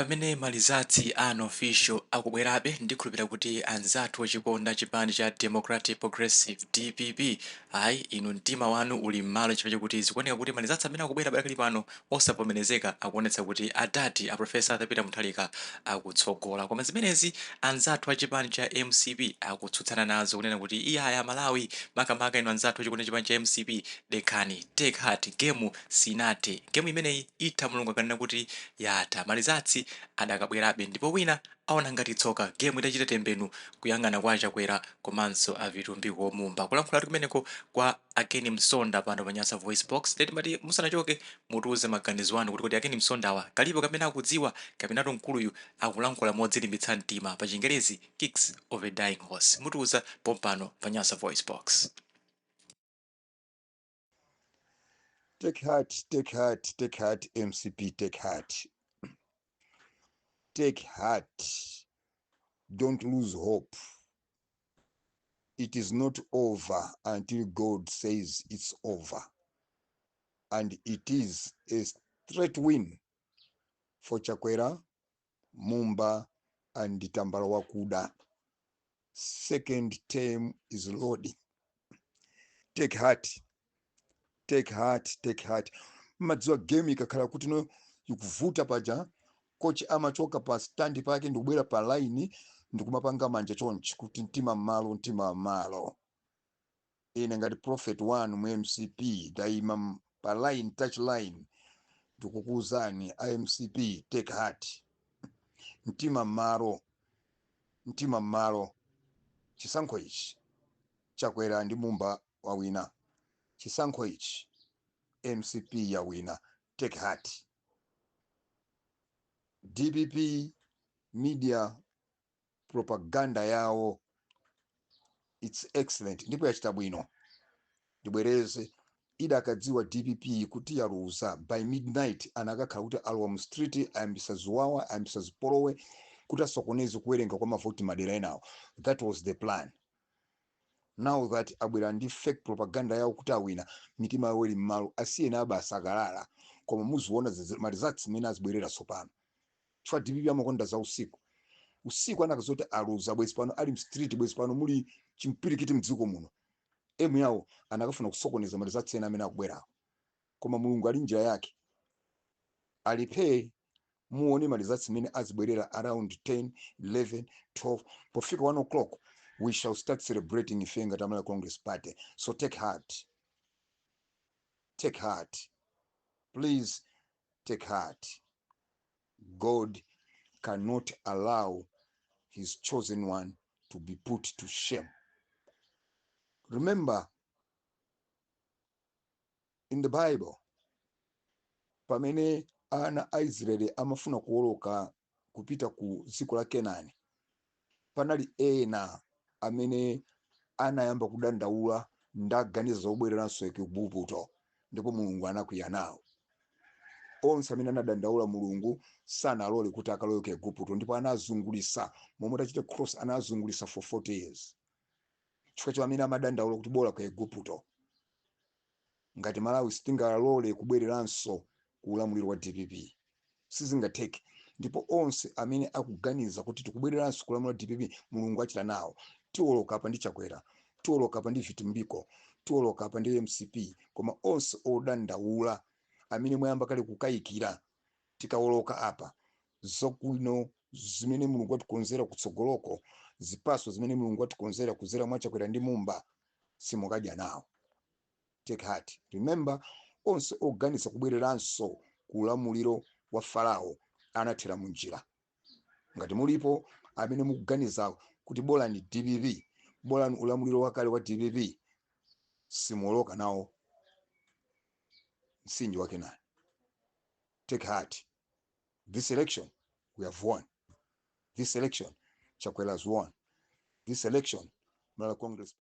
Pamene ma results a unofficial akubwerabe, ndikhulupira kuti anzathu ochikonda chipani cha Democratic Progressive, DPP, ayi inu, mtima wanu uli m'malo, chifukwa chakuti zikuoneka kuti ma results amene akubwera padakali pano osavomerezeka akuonetsa kuti adati a Professor Arthur Peter Mutharika akutsogola. Koma zimenezi anzathu a chipani cha MCP akutsutsana nazo, kunena kuti iyaya, Malawi, makamaka inu anzathu ochikonda chipani cha MCP, dekhani, take heart, game sinathe. Game imeneyi itha Mulungu akanena kuti yatha. Ma results adakabwerabe, ndipo wina aona ngati tsoka game itachita tembenu kuyang'ana kwa Chakwera komanso a Vitumbiko Mumba. Kulankhulatu kumeneko kwa a Ken Msonda pano pa Nyasa Voice Box. Timati musanachoke, mutiuze maganizo anu kuti a Ken Msondawa kalipo kapena akudziwa, kapenatu mkuluyu akulankhula modzilimbitsa mtima, pa Chingerezi "kicks of a dying horse"? Mutiuza pompano pa Nyasa Voice Box. Take heart, take heart, take heart, MCP, take heart. Take heart. Don't lose hope. It is not over until God says it's over. And it is a straight win for Chakwera, Mumba, and Tambala Wakuda. Second term is loading. Take heart. Take heart, take heart. Madziwa game ikakhala kuti no ikuvuta paja, coach amachoka pa stand pake ndikubwera pa line ndikumapanga manja chonchi kuti mtima mmalo, mtima mmalo. Ine ngati prophet wanu mu MCP ndayima pa line, touch line, ndikukuwuzani a MCP, take heart, mtima mmalo, mtima mmalo. Chisankho ichi Chakwera ndi Mumba wawina. Chisankho ichi MCP yawina. Take heart. DPP media propaganda yawo, it's excellent ndipo yachita bwino. Ndibwereze, idakadziwa DPP kuti yaluza, by midnight anakakhala kuti alowa mu street, ayambisa ziwawa, ayambisa zipolowe kuti asokoneze kuwerenga kwa mavoti madera enawo. That was the plan. Now that abwera ndi fake propaganda yawo kuti awina, mitima yawo ili mmalo, asiyeni abasakalala. Koma muziona ma results imene azibwerera tsopano, chifukwa DPP amakonda za usiku usiku. Anakazoti aluza, bwezi pano ali mstreet, bwezi pano muli chimpirikiti mdziko muno. Emu yawo anakafuna kusokoneza ma results ena amene akubwerawo, koma Mulungu ali njira yake, alipe. Muone ma results imene azibwerera around 10, 11, 12, pofika 1 o'clock we shall start celebrating ife ngati Amalawi Congress Party. So take heart, take heart, please take heart. God cannot allow his chosen one to be put to shame. Remember, in the Bible, pamene ana a Israeli amafuna kuwoloka kupita ku dziko la Kenani, panali ena amene anayamba kudandaula ndaganiza zobwereranso ku Igupto, ndipo Mulungu anakwiya nawo. Onse amene anadandaula, Mulungu sanalole kuti akalowe ku Igupto, ndipo anazungulisa momwe tachita cross, anazungulisa for 40 years chifukwa cha amene amadandaula kuti bola ku Igupto. Ngati Malawi sitingalole kubwereranso ku ulamuliro wa DPP, sizingatheke. Ndipo onse amene akuganiza kuti tikubwereranso kulamuliro wa DPP, Mulungu achita nawo. Tiwoloka apa ndi Chakwera, tiwoloka apa ndi Vitumbiko, tiwoloka apa ndi MCP. Koma onse odandaula amene mwayamba kale kukayikira, tikawoloka apa, zabwino zimene Mulungu atikonzera kutsogoloko, zipaso zimene Mulungu atikonzera kuzera mwa Chakwera ndi Mumba, simukadya nawo. Take heart. Remember, onse oganiza kubwereranso ku ulamuliro wa Farao anathera munjira. Ngati mulipo amene mukuganiza kuti bolani DPP, bolani ulamuliro wakale wa DPP, simuwoloka nawo mtsinje wa Kenani. Take heart. This election we have won. This election Chakwera has won. This election Malawi Congress